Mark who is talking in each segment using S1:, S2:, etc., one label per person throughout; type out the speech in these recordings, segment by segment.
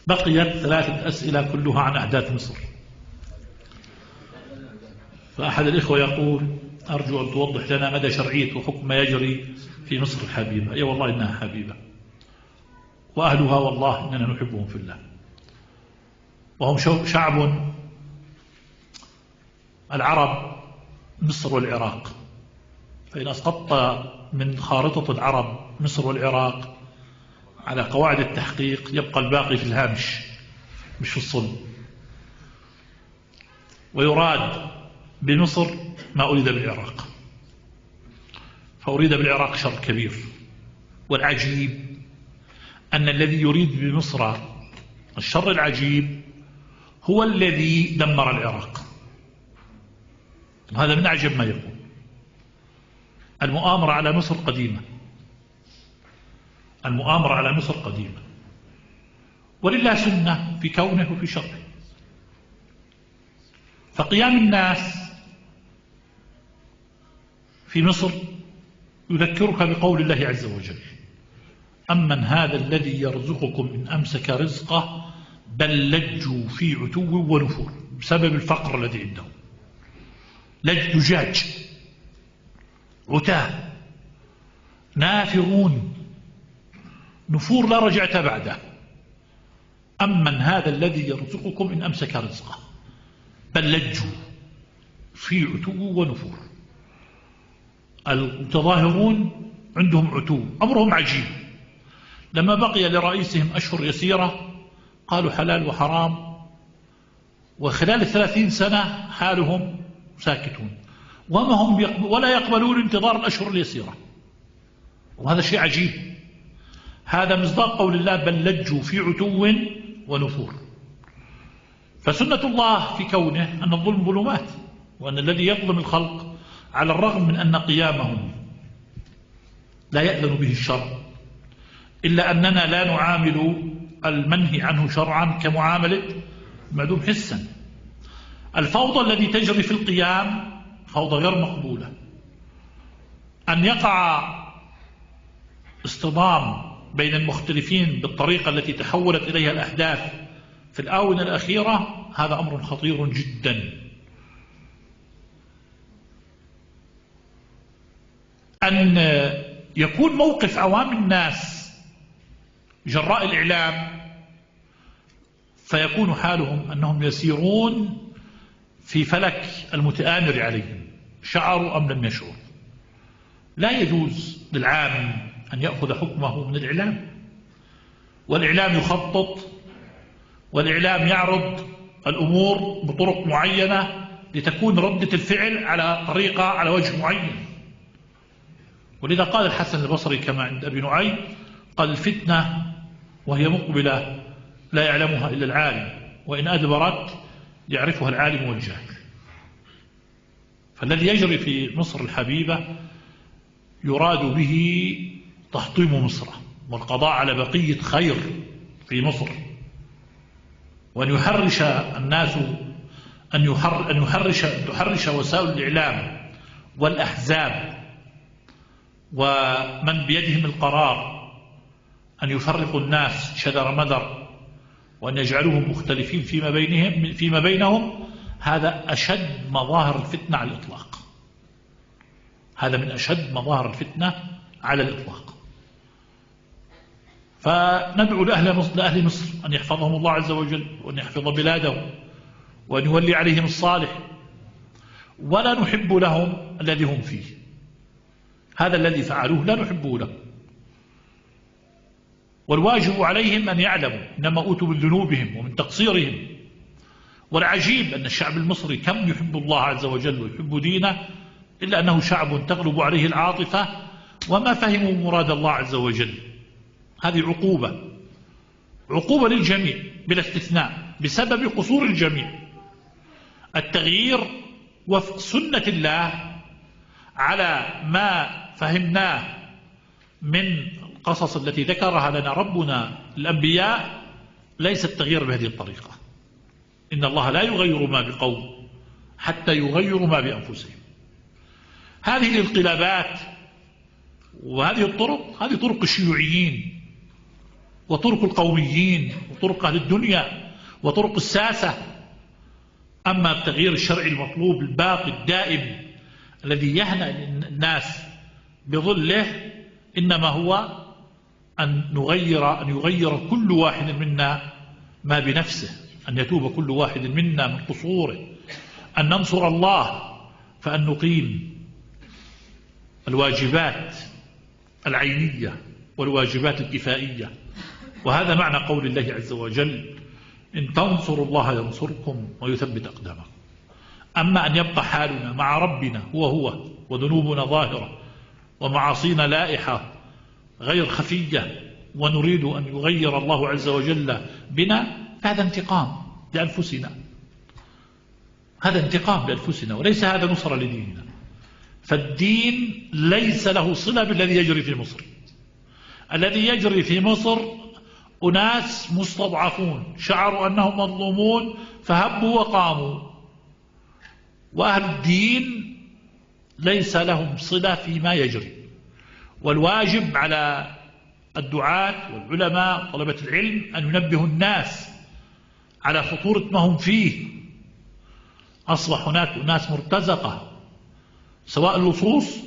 S1: بقيت 3 أسئلة كلها عن أحداث مصر. فأحد الإخوة يقول: أرجو أن توضح لنا مدى شرعية وحكم ما يجري في مصر الحبيبة. أي والله إنها حبيبة، وأهلها والله إننا نحبهم في الله، وهم شعب العرب مصر والعراق. فإن أسقطت من خارطة العرب مصر والعراق على قواعد التحقيق يبقى الباقي في الهامش مش في الصلب. ويراد بمصر ما أريد بالعراق، فأريد بالعراق شر كبير. والعجيب أن الذي يريد بمصر الشر العجيب هو الذي دمر العراق. وهذا من أعجب ما يكون. المؤامرة على مصر قديمة، المؤامرة على مصر قديمة، ولله سنة في كونه وفي شره. فقيام الناس في مصر يذكرك بقول الله عز وجل: أمن هذا الذي يرزقكم إن أمسك رزقه بل لجوا في عتو ونفور، بسبب الفقر الذي عندهم. لجاج، عتاه، نافرون، نفور لا رجعة بعده. أمن هذا الذي يرزقكم إن أمسك رزقه بل لجوا في عتو ونفور. المتظاهرون عندهم عتو، أمرهم عجيب. لما بقي لرئيسهم أشهر يسيرة قالوا حلال وحرام، وخلال 30 سنة حالهم ساكتون، ولا يقبلون انتظار الأشهر اليسيرة. وهذا شيء عجيب. هذا مصداق قول الله: بل لجوا في عتو ونفور. فسنة الله في كونه أن الظلم ظلمات، وأن الذي يظلم الخلق على الرغم من أن قيامهم لا يأذن به الشرع، إلا أننا لا نعامل المنهي عنه شرعا كمعاملة معدوم حسا. الفوضى التي تجري في القيام فوضى غير مقبولة. أن يقع اصطدام بين المختلفين بالطريقة التي تحولت إليها الأحداث في الآونة الأخيرة هذا أمر خطير جدا. أن يكون موقف عوام الناس جراء الإعلام فيكون حالهم أنهم يسيرون في فلك المتآمر عليهم، شعروا أم لم يشعروا. لا يجوز للعام أن يأخذ حكمه من الإعلام، والإعلام يخطط، والإعلام يعرض الأمور بطرق معينة لتكون ردة الفعل على طريقة على وجه معين. ولذا قال الحسن البصري كما عند أبي نعيم: قال الفتنة وهي مقبلة لا يعلمها إلا العالم، وإن أدبرت يعرفها العالم والجاهل. فالذي يجري في مصر الحبيبة يراد به تحطيم مصر والقضاء على بقية خير في مصر، وأن يحرش الناس، أن تحرش وسائل الإعلام والأحزاب ومن بيدهم القرار أن يفرقوا الناس شذر مذر، وأن يجعلوهم مختلفين فيما بينهم. هذا أشد مظاهر الفتنة على الإطلاق. هذا من أشد مظاهر الفتنة على الإطلاق. فندعو لأهل مصر أن يحفظهم الله عز وجل، وأن يحفظ بلادهم، وأن يولي عليهم الصالح، ولا نحب لهم الذي هم فيه. هذا الذي فعلوه لا نحبه له. والواجب عليهم أن يعلموا إنما أوتوا من ذنوبهم ومن تقصيرهم. والعجيب أن الشعب المصري كم يحب الله عز وجل ويحب دينه، إلا أنه شعب تغلب عليه العاطفة وما فهموا مراد الله عز وجل. هذه عقوبة للجميع بلا استثناء بسبب قصور الجميع. التغيير وفق سنة الله على ما فهمناه من القصص التي ذكرها لنا ربنا الأنبياء ليس التغيير بهذه الطريقة. إن الله لا يغير ما بقوم حتى يغيروا ما بأنفسهم. هذه الانقلابات وهذه الطرق هذه طرق الشيوعيين وطرق القوميين وطرق أهل الدنيا وطرق الساسة. أما التغيير الشرعي المطلوب الباقي الدائم الذي يهنأ الناس بظله إنما هو أن يغير كل واحد منا ما بنفسه، أن يتوب كل واحد منا من قصوره، أن ننصر الله، فأن نقيم الواجبات العينية والواجبات الكفائية. وهذا معنى قول الله عز وجل: إن تنصروا الله ينصركم ويثبت أقدامكم. أما أن يبقى حالنا مع ربنا هو وذنوبنا ظاهرة ومعاصينا لائحة غير خفية ونريد أن يغير الله عز وجل بنا، فهذا انتقام لأنفسنا، هذا انتقام لأنفسنا، وليس هذا نصر لديننا. فالدين ليس له صلة بالذي يجري في مصر. الذي يجري في مصر أناس مستضعفون شعروا أنهم مظلومون فهبوا وقاموا، وأهل الدين ليس لهم صلة فيما يجري. والواجب على الدعاة والعلماء وطلبة العلم أن ينبهوا الناس على خطورة ما هم فيه. أصبح هناك ناس مرتزقة، سواء اللصوص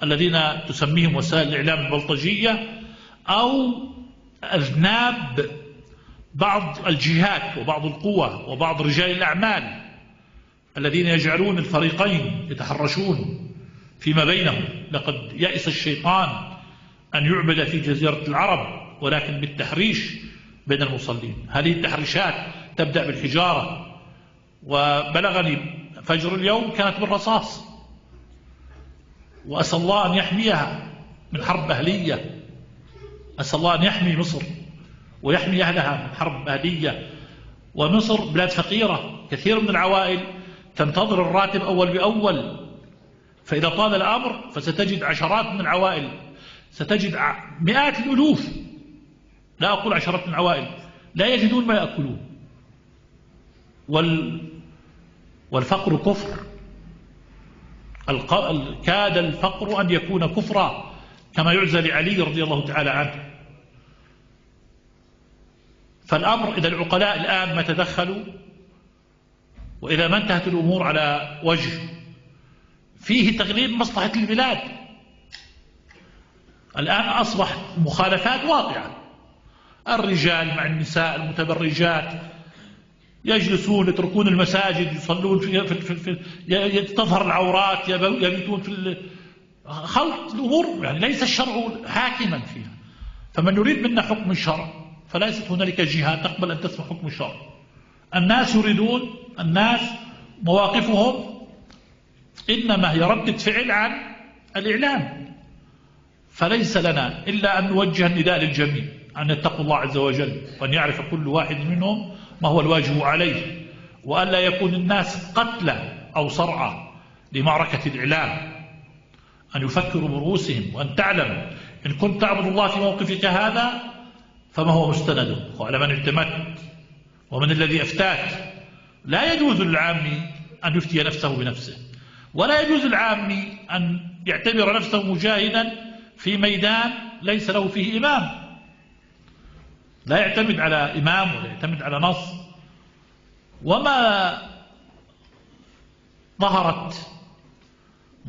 S1: الذين تسميهم وسائل الإعلام البلطجية أو أذناب بعض الجهات وبعض القوى وبعض رجال الأعمال الذين يجعلون الفريقين يتحرشون فيما بينهم. لقد يأس الشيطان أن يعبد في جزيرة العرب ولكن بالتحريش بين المصلين. هذه التحريشات تبدأ بالحجارة، وبلغني فجر اليوم كانت بالرصاص، وأسأل الله أن يحميها من حرب أهلية. أسأل الله أن يحمي مصر ويحمي أهلها من حرب أهلية. ومصر بلاد فقيرة، كثير من العوائل تنتظر الراتب أول بأول، فإذا طال الأمر فستجد عشرات من العوائل، ستجد مئات الألوف، لا أقول عشرات من العوائل، لا يجدون ما يأكلون. والفقر كفر، كاد الفقر أن يكون كفرا كما يعزى لعلي رضي الله تعالى عنه. فالأمر إذا العقلاء الآن ما تدخلوا، وإذا ما انتهت الأمور على وجه فيه تغليب مصلحة البلاد، الآن أصبحت مخالفات واقعة. الرجال مع النساء المتبرجات يجلسون يتركون المساجد يصلون في تظهر العورات، يبيتون في خلط الأمور، يعني ليس الشرع حاكما فيها. فمن يريد منا حكم الشرع فليست هنالك جهة تقبل أن تسمع حكم الشرع. الناس يريدون، الناس مواقفهم إنما هي ردة فعل عن الإعلام. فليس لنا إلا أن نوجه النداء للجميع أن يتقوا الله عز وجل، وأن يعرف كل واحد منهم ما هو الواجب عليه، وأن لا يكون الناس قتلى أو صرعى لمعركة الإعلام. أن يفكروا برؤوسهم، وأن تعلم إن كنت تعبد الله في موقفك هذا فما هو مستند، وعلى من اعتمدت ومن الذي أفتاك. لا يجوز للعامي أن يفتي نفسه بنفسه، ولا يجوز للعامي أن يعتبر نفسه مجاهدا في ميدان ليس له فيه إمام. لا يعتمد على إمام ولا يعتمد على نص. وما ظهرت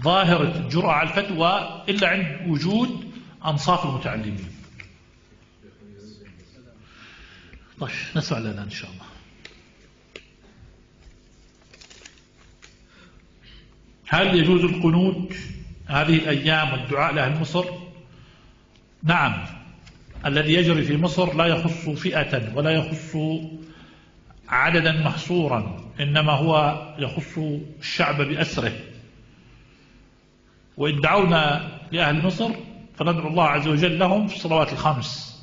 S1: ظاهرة الجرأة على الفتوى إلا عند وجود أنصاف المتعلمين. طيب نسمع لنا إن شاء الله. هل يجوز القنوت هذه الأيام والدعاء لأهل مصر؟ نعم، الذي يجري في مصر لا يخص فئة ولا يخص عددا محصورا، إنما هو يخص الشعب بأسره. وإن دعونا لأهل مصر فندعو الله عز وجل لهم في الصلوات الخمس،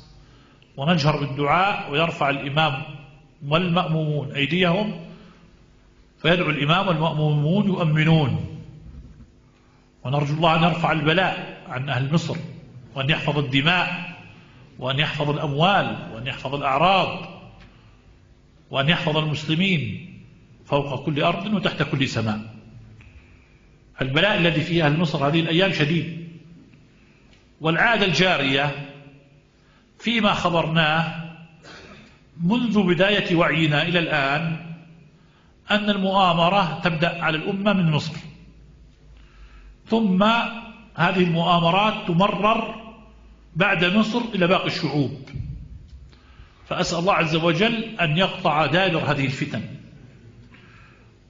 S1: ونجهر بالدعاء، ويرفع الإمام والمأمومون أيديهم، فيدعو الإمام والمأمومون يؤمنون. ونرجو الله أن يرفع البلاء عن أهل مصر، وأن يحفظ الدماء، وأن يحفظ الأموال، وأن يحفظ الأعراض، وأن يحفظ المسلمين فوق كل أرض وتحت كل سماء. البلاء الذي في أهل مصر هذه الأيام شديد. والعادة الجارية فيما خبرناه منذ بداية وعينا إلى الآن أن المؤامرة تبدأ على الأمة من مصر، ثم هذه المؤامرات تمرر بعد مصر إلى باقي الشعوب. فأسأل الله عز وجل أن يقطع دابر هذه الفتن،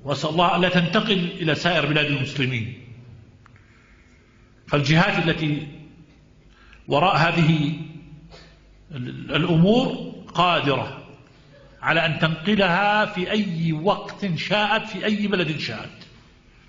S1: وأسأل الله ألا تنتقل إلى سائر بلاد المسلمين. فالجهات التي وراء هذه الأمور قادرة على أن تنقلها في أي وقت شاءت في أي بلد شاءت.